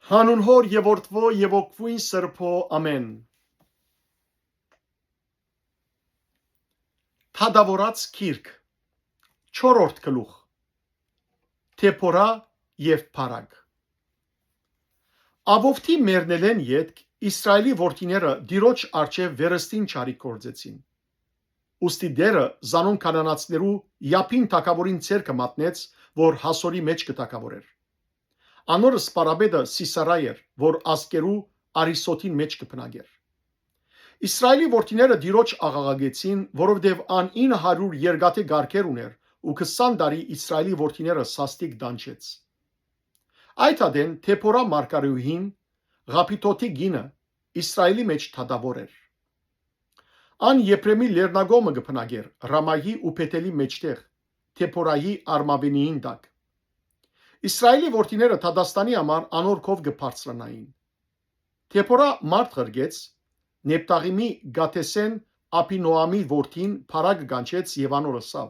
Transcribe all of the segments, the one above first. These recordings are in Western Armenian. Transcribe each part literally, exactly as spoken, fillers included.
Հանուն Հօր եւ Որդւոյ եւ Ոգւոյն Սրբոյ, ամէն։ Թադաւորած գիրք, չորրորդ գլուխ։ Թեփորա եւ Փարագ։ Աբովթի մեռնելէն ետք Իսրայէլի որդիները Տիրոջ առջեւ վերստին չարիք գործեցին։ Ուստի Տէրը զանոնք քանանացիներու Յաբին թագաւորին ձեռքը մատնեց, որ Հասորի մէջ կը թագաւորէր։ Անոր սպարապետը Սիսարա էր, որ ազգերու Արիսոթին մէջ կը բնակէր։ Իսրայէլի որդիները Տիրոջ աղաղակեցին, որովհետեւ ան ինը հարիւր երկաթէ կառքեր ունէր ու քսան տարի Իսրայէլի որդիները սաստիկ տանջեց։ Այդ ատեն Թեփորա մարգարէուհին, Ղաբիթոթի կինը, Իսրայէլի մէջ թադաւոր էր։ Ան Եփրեմի լեռնակողմը կը բնակէր, Ռամայի ու Բեթելի մէջտեղ, Թեփորայի արմաւենիին տակ։ Իսրայէլի որդիները Թադաստանի համար անոր քով կը բարձրանային։ Թեփորա մարդ ղրկեց, Նեպտաղիմի Գաթեսէն Աբինոամի որդին Փարագը կանչեց եւ անոր ըսաւ.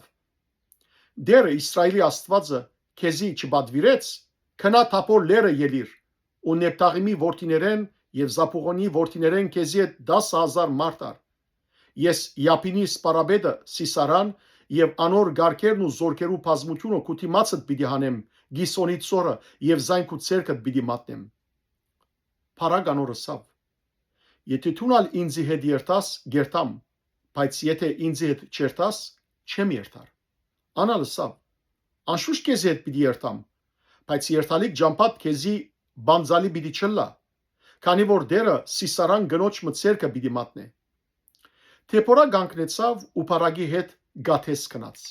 «Տէրը, Իսրայէլի Աստուածը քեզի չպատուիրեց, քնա Թաբոր լեռը ելիր ու Նեպտաղիմի որդիներէն եւ Զապուղոնի որդիներէն քեզի հետ տասը հազար մարդ առ։ Ես Յաբինի սպարապետը Սիսարան եւ անոր կառքերն ու զօրքերու բազմութիւնը քու դիմացդ պիտի հանեմ Գիսոնի ծորը եւ զայն քու ձեռքդ պիտի մատնեմ»։ Փարագ անոր ըսաւ. «Եթէ դուն ալ ինծի հետ երթաս, կ'երթամ, բայց եթէ ինծի հետ չերթաս, չեմ երթար»։ Ան ալ ըսաւ. «Անշուշտ քեզի հետ պիտի երթամ, բայց երթալիք ճամբադ քեզի բանձալի պիտի չըլլայ, քանի որ Տէրը Սիսարան կնոջ մը ձեռքը պիտի մատնէ»։ Թեփորա կանգնեցաւ ու Փարագի հետ Գաթես գնաց։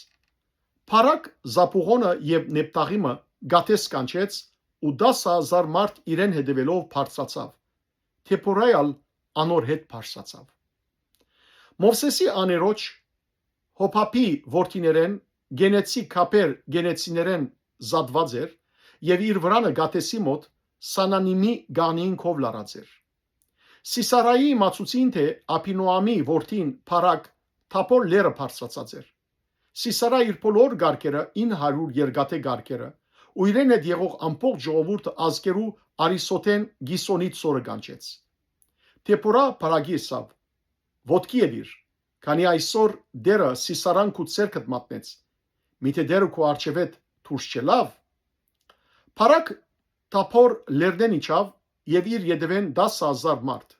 Փարագ Զապուղոնը եւ Նեպտաղիմը Գաթես կանչեց ու տասը հազար մարդ իրեն հետեւելով բարձրացաւ։ Թեփորայ ալ անոր հետ բարձրացաւ։ Մովսէսի աներոջ Հոբաբի որդիներէն Կենեցի Քապեր Կենեցիներէն զատուած էր եւ իր վրանը Գաթեսի մօտ Սանանիմի գանին քով լարած էր։ Սիսարայի իմացուցին թէ Աբինոամի որդին Փարագ Թաբոր լեռը բարձրացած էր։ Սիսարա իր բոլոր կառքերը, ինը հարիւր երկաթէ կառքերը ու իրեն հետ եղող ամբողջ ժողովուրդը ազգերու Արիսոթէն Գիսոնի ծորը կանչեց։ Թեփորա Փարագի ըսաւ. «Ոտքի ելիր, քանի այսօր Տէրը Սիսարան քու ձեռքդ մատնեց։ Միթէ Տէրը քու առջեւէդ դուրս չելա՞վ»։ Փարագ Թաբոր լեռնէն իջաւ եւ իր ետեւէն տասը հազար մարդ։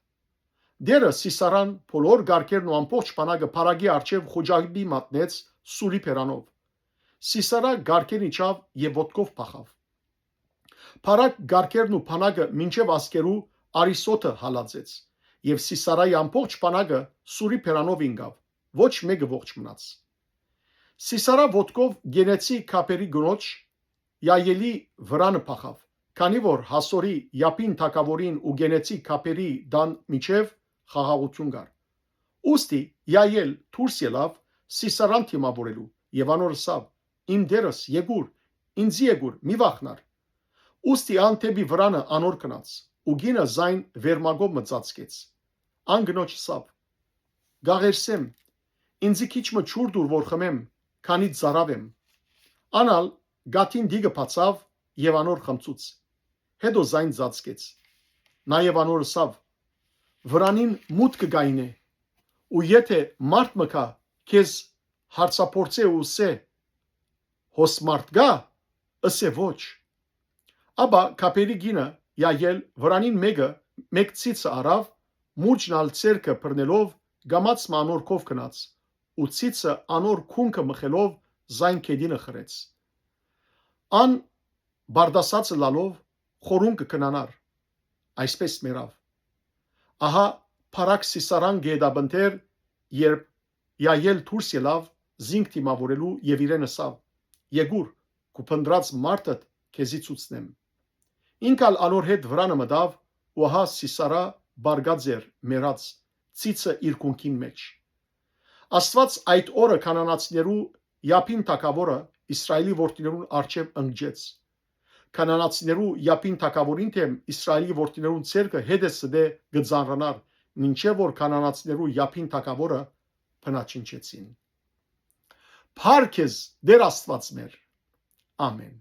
Տէրը Սիսարան բոլոր կառքերն ու ամբողջ բանակը Փարագի առջեւ խուճապի մատնեց սուրի բերանով։ Սիսարա կառքէն իջաւ եւ ոտքով փախաւ։ Փարագ կառքերն ու բանակը մինչեւ ազգերու Արիսոթը հալածեց, եւ Սիսարայի ամբողջ բանակը սուրի բերանով ինկաւ, ոչ մէկը ողջ մնաց։ Սիսարա ոտքով Կենեցի Քապերի կնոջ Յայելի վրանը փախաւ, քանի որ Հասորի Յաբին թագաւորին ու Կենեցի Քապերի տան միջեւ խաղաղութիւն կար։ Ուստի Յայել դուրս ելաւ Սիսարան դիմաւորելու եւ անոր ըսաւ. «Իմ տէրս, եկուր, ինծի եկուր, մի վախնար»։ Ուստի ան դէպի վրանը անոր գնաց ու կինը զայն վերմակով մը ծածկեց։ Ան կնոջ ըսաւ. «Կաղերսեմ, ինծի քիչ մը ջուր տուր որ խմեմ, քանի ծարաւ եմ»։ Ան ալ կաթին տիկը բացաւ եւ անոր խմցուց։ Հետո զայն ծածկեց։ Նաեւ անոր ըսաւ. «Վրանին մուտքը կայնէ, ու եթէ մարդ մը գայ քեզ հարցափորձէ ու ըսէ. "Հոս մարդ կա"? Ըսէ. "Ոչ"»։ Ապա Քապերի կինը Յայել վրանին մէկը, մէկ ցիցը առաւ, մուրճն ալ ձեռքը բռնելով, կամաց մը անոր քով գնաց ու ցիցը անոր քունքը մխելով զայն գետինը խրեց։ Ան բարդասած ըլալով խորուն կը քնանար, այսպէս մեռաւ։ Ահա Փարագ Սիսարան կը հետապնդէր, երբ Յայել դուրս ելաւ զինք դիմաւորելու եւ իրեն ըսաւ. "Եկուր, քու փնտռած մարդդ քեզի ցուցնեմ"։ Ինք ալ անոր հետ վրանը մտաւ ու ահա Սիսարա պառկած էր մեռած, ցիցը իր քունքին մէջ։ Աստուած այդ օրը քանանացիներու Յաբին թագաւորը Իսրայէլի որդիներուն առջեւ ընկճեց։ Քանանացիներու Յաբին թագաւորին դէմ Իսրայէլի որդիներուն ձեռքը հետզհետէ կը ծանրանար, մինչեւ որ քանանացիներու Յաբին թագաւորը բնաջնջեցին։ Փառք քեզ, Տէր Աստուած մեր։ Ամէն։